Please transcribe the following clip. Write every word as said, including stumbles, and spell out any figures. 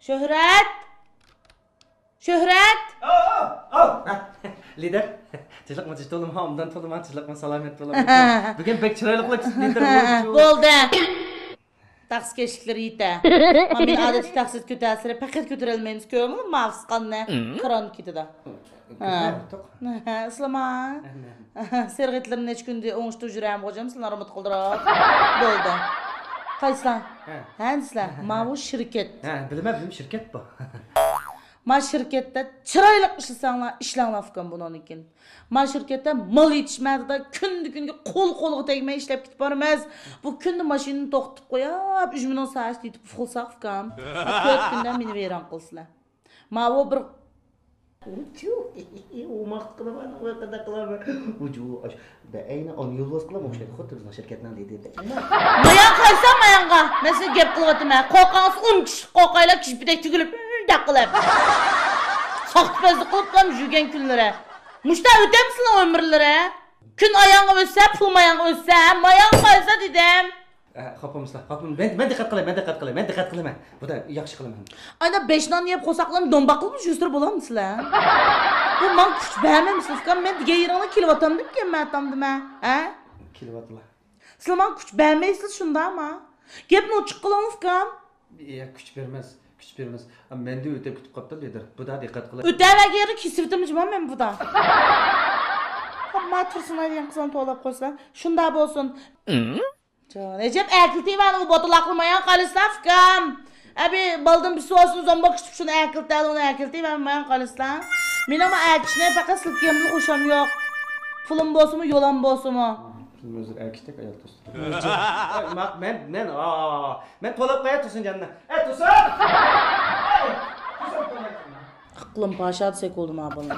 شۆھرەت! شۆھرەت! ئاۋ، ئاۋ، ئاۋ! ھە، لىدىر، تىنچلىقمۇ، تولىمۇ، ئوبدان تولىمۇ، تىنچلىقمۇ، سالامەت بولۇڭ. بۈگۈن بەك چىرايلىق لىدىر. بولدى. تاخسىكەشلىكلىرى يېتە. مانا مېنى ئادەتتىكى تاخسىدا كۆتەرسىلەر، پەقەت كۆتۈرەلمەيمىز. كۆرمىدىڭمۇ ماۋۇ سىقاننى؟ كىران كېتىدۇ. ھە. ھە، ئىسلام ئاكا. سېرىق ئىتلىرىنى نەچچە كۈندىن ئوڭشىتىپ يۈرەم، خوجام، سىلەرنى رېمونت قىلدۇرۇپ. بولدى. قايسىلار؟ ھە. ھە، دېسىلەر. ماۋۇ شىركەت. ھە، بىلىمەن، بىلىمەن، شىركەت بۇ. ما شىركەتتە چىرايلىق ئىشلىسەڭلار، ئىشلەڭلار، ئۇكام، بۇنىڭدىن كېيىن. ما شىركەتتە مال يېتىشمەيدىغان، كۈندە كۈنگە قول قولغا تەگمەي ئىشلەپ كېتىپ بارىمىز. بۇ كۈندە ماشىنىنى توختىتىپ قويۇپ، ئۈجمىنىڭ سايىسىدا يېتىپ ئۇخلىساق، ئۇكام. تۆت كۈندە مېنى ۋەيران قىلىسىلەر. ماۋۇ بىر ئوماقلىق قىلىمەن، قانداق قىلىمەن؟ ئۇجۇ، ئەينى ئون يول بولسا قىلىمەن، ئوخشايدۇ، خۇددى بىزنىڭ شىركەتنىڭ دېدى. ماياڭ قايسا ماياڭغا؟ مەن سىزگە گەپ قىلىۋاتىمەن. قورقاڭسىز ئون كىشىلىك قورقايلا، كىشى پېتەك تۈگۈلۈپ، دەق قىلىپ. ساختىپەزلىك قىلىپلا يۈرگەن كۈنلىرى. مۇشتا ئۆتەمسىلەر ئۆمۈرلىرى؟ كۈن ئاياڭغا ئۆتسە، پۇل ماياڭغا ئۆتسە، ماياڭ قايسا دېدىم. ئە، خاپا بولمىسىلا، خاپا بولماڭ. مەن، مەن دىققەت قىلىمەن، مەن دىققەت قىلىمەن، مەن دىققەت قىلىمەن. بۇدا ياخشى قىلىمەن. ئانا بەش نان يەپ قورساقلارنى دومباق قىلىپ يۈرسىلەر بولامسىلەر؟ بۇ ماڭا كۈچ بەرمەمسىلەر، ئۇكام؟ مەن دېگەن يېرىڭلار كېلىۋاتامدىمىكەن، مەتامدىمە؟ ھە؟ كېلىۋاتىلا. سىلەر ماڭا كۈچ بەرمەيسىلەر، شۇنداقما؟ گەپنى ئوچۇق قىلىڭ، ئۇكام. ياق، كۈچ بەرمەس، كۈچ بەرمەس. مەندىن ئۆتۈپ كېتىپ قاپتۇ، لىدىر. بۇدا دىققەت قىلىڭ. ئۆتەۋەرگەن يەردە كېسىۋېتىمجىما مەن بۇدا. ما تۇرسۇن دېگەن قىزنى توۋلاپ قويسا، شۇنداق بولسۇن. جان، ئەجەب ئەركىلتىۋەردىڭ بۇ بوتىلاقنى، ماياڭ قالىسىلا، ئۇكام. ئەبى بالدىن بىسى بولسۇن، زومبا كۈتۈپ شۇنى ئەركىلتەلدىڭ، ئۇنى ئەركىلتىۋەرمە، ماياڭ قالىسىلا. مېنىڭ ما ئەركىشنى پەقەت سىلكىگەنمۇ خۇشام يوق. پۇلۇم بولسىمۇ، يولام بولسىمۇ. پۇلۇم ئۆزى ئەركىشتەك ئايال تۇرسۇن. ئاي، ما-، مەن، مەن، ئا، مەن تولاپ قوياي تۇرسۇنجاننى. ئەي، تۇرسۇن! ئەي، تۇرسۇن، تولاپ قوياي. ئەقلىم پاشا دېسەك بولدىما بۇنى؟